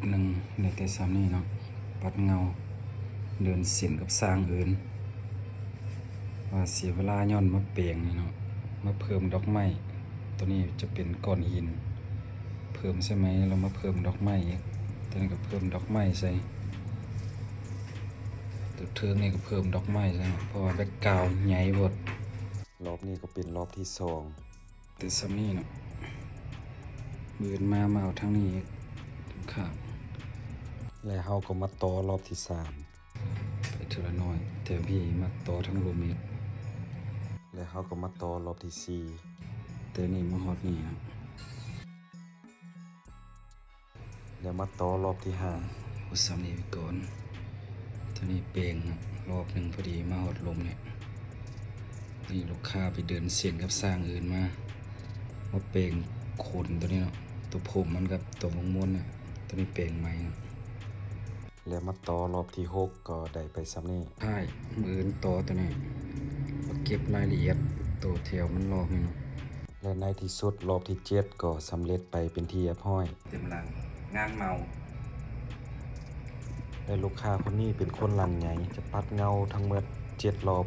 ໜຶ່ງ ໄດ້ແຕ່ສ່ຳນີ້ເນາະ ປັດເງົາ ເດີນເສັ້ນກັບຊ່າງອື່ນ ວ່າເສຍເວລາຍ້ອນມາແປງນີ້ເນາະ ມາເພີ່ມດອກໄມ້ ຕົວນີ້ຈະເປັນກ້ອນຫີນ ເພີ່ມໃສ່ໄມ້ ແລ້ວມາເພີ່ມດອກໄມ້ອີກ ຕົວນີ້ກໍເພີ່ມດອກໄມ້ໃສ່ ຕົວເທິງນີ້ກໍເພີ່ມດອກໄມ້ໃສ່ເນາະ ເພາະວ່າແບັກກຣາວໃຫຍ່ໂພດ. ລອບນີ້ກໍເປັນລອບທີສອງ ແຕ່ສ່ຳນີ້ເນາະ ມື້ອື່ນມາ ມາເອົາທາງນີ້ອີກ ຂ້າງ ແລະເຮົາກໍມາຕໍ່ລອບທີສາມ ໄປເທື່ອລະໜ້ອຍ ແຖວພີ້ມາຕໍ່ທາງລຸ່ມອີກ ແລະເຮົາກໍມາຕໍ່ລອບທີສີ່ ແຕ່ນີ້ມາຮອດນີ້ເນາະ ແລ້ວມາຕໍ່ລອບທີຫ້າ ໂອ້ ສ່ຳນີ້ໄປກ່ອນ ຕົວນີ້ແປງເນາະ ລອບໜຶ່ງພໍດີ ມາຮອດລຸ່ມນີ້ ນີ້ລູກຄ້າໄປເດີນເສັ້ນກັບຊ່າງອື່ນມາ ມາແປງຂົນຕົວນີ້ເນາະ ຕົວຜົມມັນກັບຕົວວົງມົນນະ ຕົວນີ້ແປງໃໝ່ເນາະ ແລະມາຕໍ່ລອບທີຫົກ ກໍໄດ້ໄປສ່ຳນີ້ ທ້າຍ ມື້ອື່ນຕໍ່ຕົວນີ້ ມາເກັບລາຍລະອຽດຕົວແຖວມັນລອບນີ້ເນາະ ແລະໃນທີ່ສຸດລອບທີເຈັດ ກໍສຳເລັດໄປເປັນທີ່ຮຽບຮ້ອຍ ເຕັມຫຼັງ ງານເໝົາ ແລະລູກຄ້າຄົນນີ້ເປັນຄົນຫຼັງໃຫຍ່ ຈະປັດເງົາທັງໝົດເຈັດລອບ